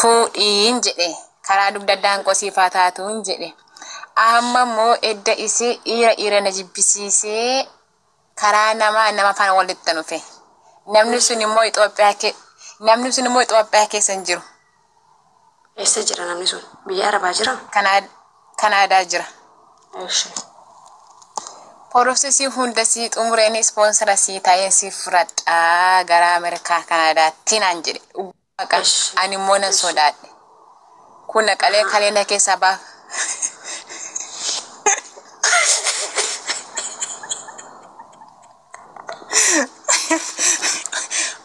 Fuudhiin jedhe karaa dugda daanqoo siifaa taatuun jedhe. Amma immoo edda isii dhiira dhiira na jibbisiisee karaa namaa nama faana walitti dhufe. Namni sun immoo Itoophiyaa namni sun immoo Itoophiyaa keessa hin jiru. Eessa jira namni sun? Biyya Arabaa jira? Kanaadaa jira. Eeshi. Process hunda sii xumureen sponsor sii taa'een sii fudhadhaa gara Ameerikaa Kanaadaatti naan jedhe. Ani immoo nan sodaadhe. Kun naqalee kalee na keessaa baaf.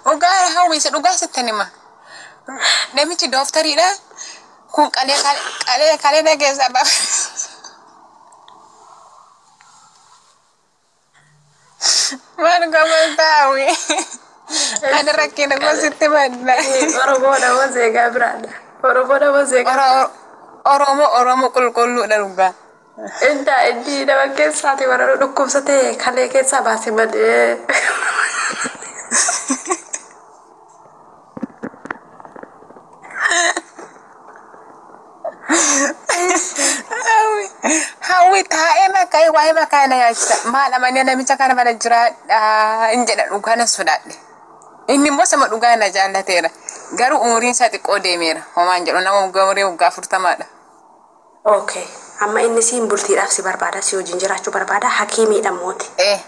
Dhugaa hawwisa dhugaa sittan hima. Namichi dooftariidha. Kun qalee qalee kalee na keessaa baaf. Maal gamantaa? Ani rakkina koo sitti madda. Oromoodha moo zeegaa biraadha? Oromoodha moo zeegaa? Oromoo, Oromoo qulqulluudha dhugaa. Intaa inni nama keessaati warra dhukkubsatee kalee keessaa baase malee. Hawwi taa'ee makkaa waa'ee makaa na yaachisa. Maal amanii namicha kana mana jiraadhaa hin jedha, dhugaa na sodaadhe. Inni immoo sama dhugaa na jaallateera. Garuu umuriin isaa xiqqoo deemeera. Homaan jedhu nama umurii waggaa 40dha. Okay. Amma inni siin bultiidhaaf si barbaada, si wajjin jiraachuu barbaada, hakiimiidha mooti. Eh.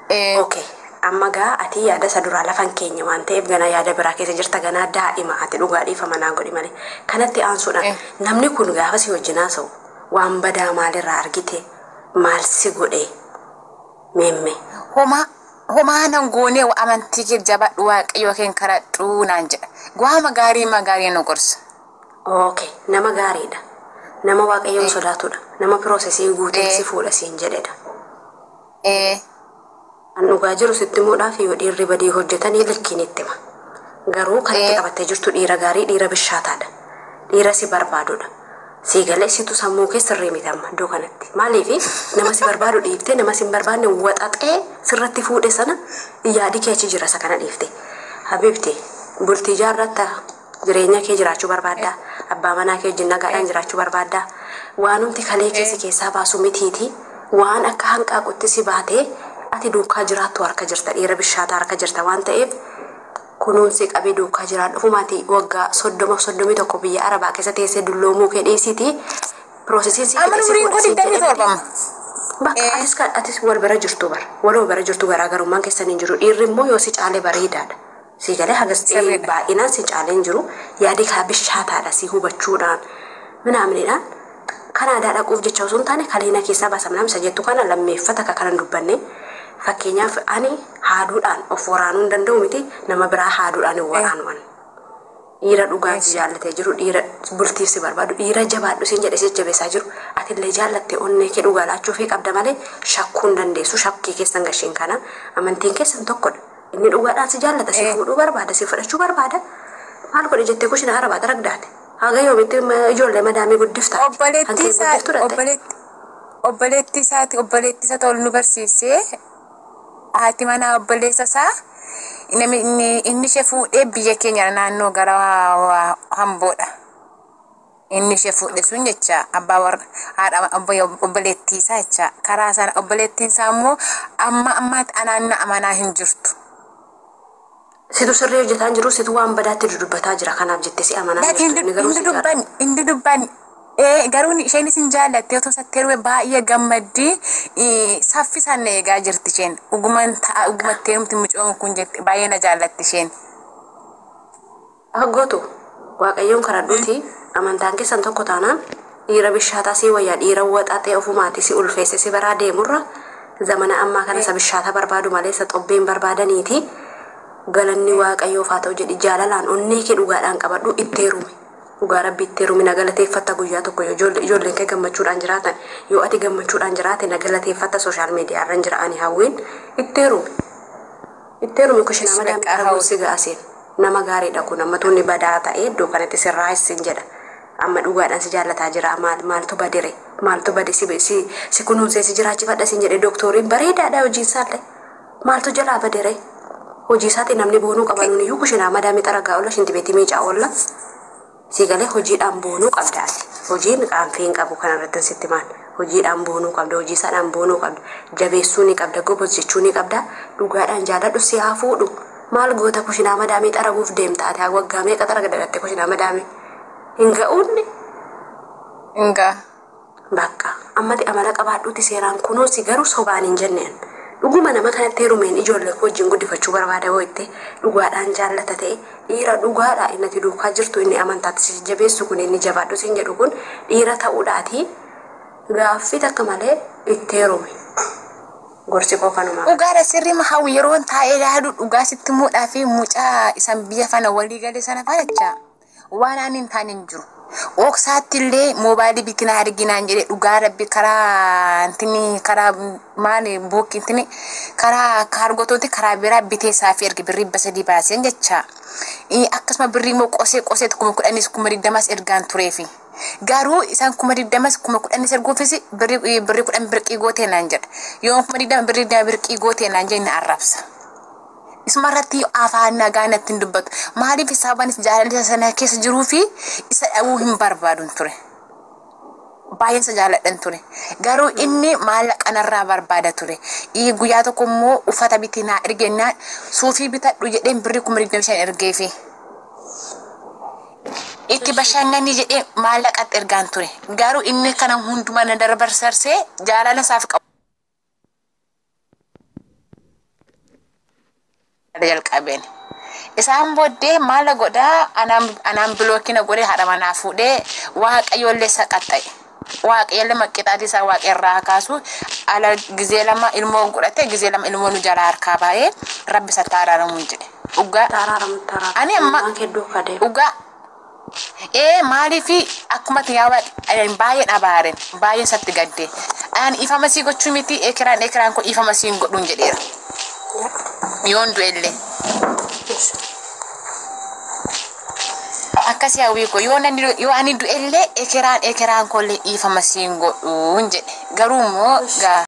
Eh. Okay. Amma gaa ati yaada isa duraa lafan keenya waan ta'eef ganaa yaada biraa keessa jirta, ganaa daa'ima ati, dhugaa dhiifama naa godhi malee. Kanatti aansuudhaan namni kun gaafa si wajjin haasa'u waan badaa maalirraa argite, maal si godhe meemme? Homaa homaa nan goonee, amantii kee jabadhu, waaqayyo kee kadhadhu naan jedha. Waama gaarii ma gaarii nu gorsa. Okay. Nama gaariidha. Nama waaqayyoon sodaatudha. Nama process guutee si fuudha siin jedhedha. Eh. An dhugaa jiru sitti himuudhaaf, yoo dhiirri badii hojjetanii likkiin itti hima. Garuu kan itti qabattee jirtu dhiira gaarii, dhiira bishaataadha. Dhiira si barbaadudha. Sii galee situ sammuu kee sirrii miti amma iddoo kanatti. Maaliif nama si barbaadu dhiiftee nama si hin barbaanne waxaxee sirratti fuudhe sana yaadi kee achi jira, isa kana dhiifte? Habibti, bultii jaarratta, jireenya kee jiraachuu barbaadda. Abbaa manaa kee wajjin nagaadhaan jiraachuu barbaadda. Waanumti kalee keessi keessaa baasu mitiiti. Waan akka hanqaaqutti si baatee ati duukaa jiraattu harka jirta, dhiira bishaataa harka jirta waan ta'eef kunuunsi qabee duukaa jiraadhu. Ofumaati waggaa 30, 31 biyya Arabaa keessa teessee dulloomuu kee dhiisiiti. Processiin si Amma umuriin koo 27 amma. Bakka atis kan atis wal bira jirtu bara. Waloo bira jirtu, garaagarummaan keessan hin jiru. Dhiirri immoo yoo si caale bareedaadha. Si galee hagas baay'inaan si caalee hin jiru. Yaadi kaa bishaataadha, si hubachuudhaan minaaminidhaan. Kanaadaa dhaquuf jecha osoo hin taane kaleena keessaa baasa minaamin isa jettu kana lammeeffata akka kanan dubbanne. Fakkeenyaaf ani haaduudhaan of waraanuu hin danda'u miti, nama biraa haaduudhaan hin waraanu ani. Dhiira dhugaan si jaallatee jiru, dhiira bultiif si barbaadu, dhiira jabaadhu siin jedhe si jajjabeessaa jiru, atillee jaallattee onnee kee dhugaa laachuufii qabda malee shakkuu hin dandeessu. Shakkii keessan gasheen kana amantiin keessan tokkodha. Inni dhugaadhaan si jaallata, si fuudhuu barbaada, si fudhachuu barbaada. Maal godhe jettee kushina arabaa daragdaate? Haga yoomitti ijoollee madaamii guddiftaati? Obboleettii isaa, obboleettii isaati, obboleettii isaa tolu nu barsiisee, haati manaa obboleessa isaa inni ishee fuudhee biyya keenya naannoo gara Hamboodha. Inni ishee fuudhe sun jecha abbaa warra haadha obboleettii isaa jecha karaa sana obboleettiin isaa immoo amma ammaatti anaan amanaa hin jirtu. Situ sirrii hojjetaa hin jiru, situ waan badaatti dudubbataa jira, kanaaf jettee si amanaa jirtu. Inni garuu si jaallata. Inni dubban garuu isheenis hin jaallatte, otoo isatti heerume baay'ee gammaddii, saffisaan na eegaa jirti isheen. Dhuguman ta'a, dhugumatti heerumti mucoon kun jette, baay'ee na jaallatti isheen. Haggootu waaqayyoon kadhadhuuti, amantaan keessan tokko taanaan dhiira bishaataa si wayyaa, dhiira waxaxee ofumaati si ulfeesse si baraa deemurra. Zamana ammaa kana isa bishaataa barbaadu malee isa xobbeen barbaadaniiti. Galanni waaqayyoof haa ta'u jedhi, jaalalaan onnee kee dhugaadhaan qabadhu, itti heerumi. Dhugaa rabbi itti heerumi, na galateeffatta guyyaa tokko yoo ijoolleen kee gammachuudhaan jiraatan, yoo ati gammachuudhaan jiraate na galateeffatta. Social media irra hin jira ani hawwiin, itti heerumi. Itti heerumi, kushinaa madaamii rabuun si ga'asiin. Nama gaariidha kun, amma tunni badaa ta'ee iddoo kanatti sirraa hissin jedha. Amma dhugaadhaan si jaallataa jira, maal maaltu badire, maaltu bade? Si si si kunuunsee si jiraachifadha sin jedhe, dooktoriin bareedaadha hojiin isaallee, maaltu jalaa badire? Hojii isaatiin namni boonuu qaba, nuuni iyyuu kushinaa madaamii xaragaa oolla, shinti beetii miicaa oolla. Si galee hojiidhaan boonuu qabda ati. Hojiin qaanfii hin qabu kanarratti sitti maan. Hojiidhaan boonuu qabda, hojii isaadhaan boonuu qabda, jabeessuu ni qabda, gobos jechuu ni qabda. Dhugaadhaan jaaladhu si haa fuudhu. Maal goota kushinaa madaamii xaraguuf deemta ati waggaa meeqa xaraga dadhatte kushinaa madaamii. Hin ga'uunni. Ingaa. Bakka ammati amala qabaadhuuti seeraan kunuunsi garuu sobaan hin jenneen. Dhuguma nama kanatti heerumeen ijoollee koo wajjin guddifachuu barbaada yoo itti dhugaadhaan jaallata ta'e dhiira dhugaadha inni ati duukaa jirtu inni amantaatti si jabeessu kun inni jabaadhu siin jedhu kun dhiira ta'uudhaati gaaffii takka malee itti heerumi. Gorsi koo kanumaa. Dhugaadha sirrii hawwi yeroon taa'ee ilaalu dhugaa sitti muudhaa fi mucaa isan biyya fana walii galee sana fayyachaa waan ani hin taane hin jiru. Ooksaatti illee moobaayilii bitinaa arginaan jedhee dhugaa rabbi karaa intini karaa maali buukii intini karaa kaargotooti karaa biraa bitee isaa fi erge birrii 300 baaseen jecha. Akkasuma birrii immoo qosee qosee 10,000 20,000 ergaan tureefi. Garuu isaan 20,000 10,000 erguufis birrii 10 birqii gootee naan jedha. Yoo 20,000 birrii 20 birqii gootee naan jedhe na arrabsa. Isuma irratti afaan nagaa natti hin dubbatu. Maaliif sababnis jaalalli isa sana keessa jiruu fi isa dhabuu hin barbaadun ture. Baay'een isa jaaladhan ture. Garuu inni maallaqa narraa barbaada ture. Guyyaa tokko immoo uffata bitii naa ergennaan suufii bitadhu jedheen birrii 25,000 ergeefi. Itti bashannanii jedhee maallaqatti ergaan ture. Garuu inni kana hundumaa na darbarsarsee jaalala isaaf qabu. Jalqabeen. Isaan booddee maal godhaa anaan bilookina godhee haadha manaa fuudhee waaqayyoollee saqaxxa'e. Waaqayyoollee maqqixaatii isaa waaqa irraa kaasu ala gizee lama ilmoo godhate gizee lama ilmoo nu jalaa harkaa baay'ee rabbi isa taaraaramuun jedhe. Dhugaa. Ani amma dhugaa. Maaliifi akkuma yaa waaqa baay'een abaaren baay'een isatti gaddee. Ani ifama sii gochuu miti ekiraan koo ifama siin godhuun jedheera. Yoon du'ellee. Akkas hawwii koo yoo ani du'ellee ekiraan koollee dhiifama siin godhuun jedhe. Garuu immoo gaa.